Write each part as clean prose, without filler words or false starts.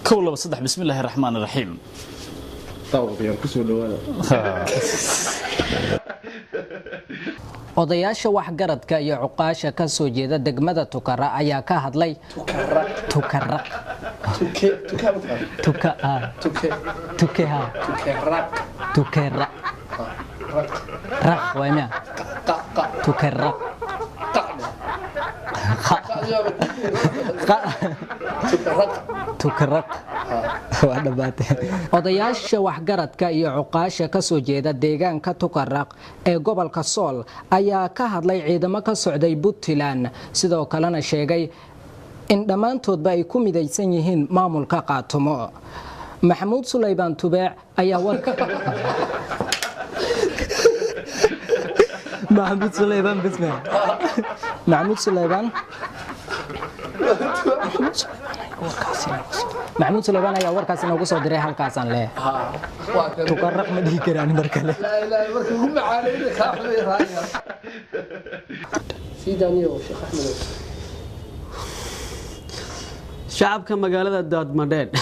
1 2 3 bismillaahi raxmaani raxiim. Daawadayaal, kusoo dhawaada. Odayaasha waxgaradka iyo cuqaasha ka soo jeeda degmada Tukara ayaa ka hadlay Tukara Tuka Tukeha Tukera raq waay miya Tukera Tukaraq waa dhammaatay. Odayaasha waxgaradka iyo cuqaasha ka soo jeeda deegaanka Tukaraq ee gobolka Sool ayaa ka hadlay ciidamo ka socday Puntland, sidoo kalena sheegay in dhammaantoodba ay ku midaysan yihiin maamulka Qaatumo. Maxamuud Sulaybaan Tubeec ayaa warka Maxamuud Sulaybaan bismi Maxamuud Sulaybaan Maxamuud Sulaybaan ayaa warkaas inoogu soo diray. Halkaasaan leeyahay Tukaraq ma dhihi karaan mar kale. Shacabka magaalada Daadmadheedh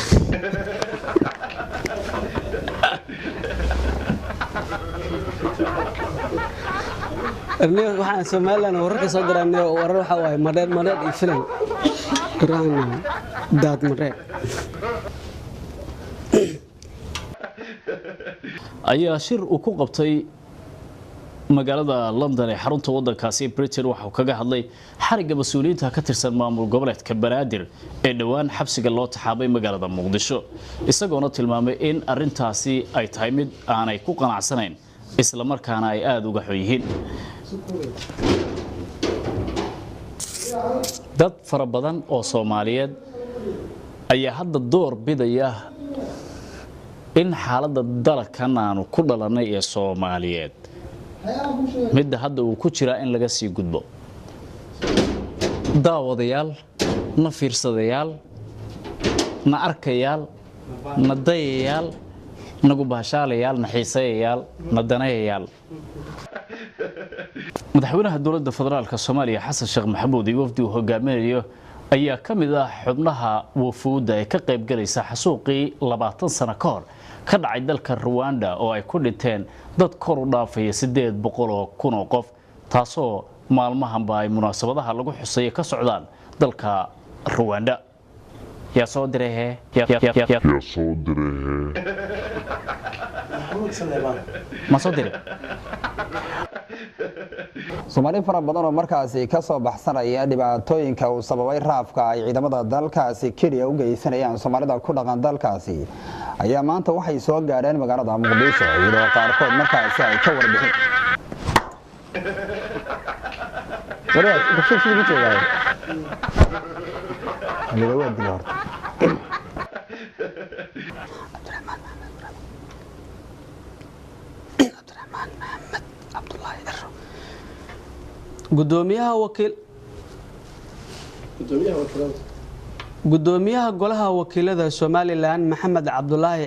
waxaan Somaliland wararka soo diraa, warar waxaa waaye madheedh madheedh iyo filan Daadmadheedh ayaa shir uu ku qabtay magaalada London ee xarunta wadankaasi Britain waxa uu kaga hadlay xarigga mas-uuliyiinta ka tirsan maamul goboleedka Banaadir ee dhowaan xabsiga loo taxaabay magaalada Muqdisho, isagoona tilmaamay in arintaasi ay tahay mid aanay ku qanacsanayn isla markaana ay aada uga xun yihiin. Dad fara badan oo Soomaaliyeed ayaa hadda door bidaya in xaaladda dalkan aanu ku dhalanay ee Soomaaliyeed midda hadda uu ku jiraa in laga sii gudbo. Daawadayaal, na fiirsadayaal, na arkayaal, na dayayaal, nagu bahashaalayaal, na xiiseeyayaal, na daneeyayaal. Madaxweynaha dowladda federaalka Soomaaliya Xasan Sheekh Maxamuud iyo wafdi uu hogaaminayo ayaa ka mid ah xubnaha wafuudda ee ka qayb galaysa xasuuqii 20 sano ka hor ka dhacay dalka Rwanda oo ay ku dhinteen dad kor u dhaafaya 800,000 oo qof, taasoo maalmahanba ay munaasabadaha lagu xuseeyo ka socdaan dalka Rwanda. Yaa soo diray hee? Yaa soo diray hee? Ma soo diray? Soomaali fara badan oo markaasi ka soo baxsanaya dhibaatooyinka uu sababay raafka ay ciidamada dalkaasi Kenya u geysanayaan Soomaalida ku dhaqan dalkaasi ayaa maanta waxay soo gaadheen magaalada Muqdisho, iyadoo qaarkood markaasi ay ka warbixin. Cabdiraxmaan Maxamed Cabdulaahi Ciro, gudoomiyaha wakiil gudoomiyaha golaha wakiilada Somaliland Maxamed Cabdulaahi,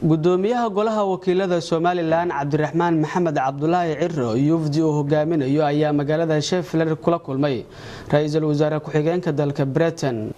gudoomiyaha golaha wakiilada Somaliland Cabdiraxmaan Maxamed Cabdulaahi Ciro iyo wafdi uu hogaaminayo ayaa magaalada Sheffield kula kulmay ra-iisul wasaare ku-xigeenka dalka Britain.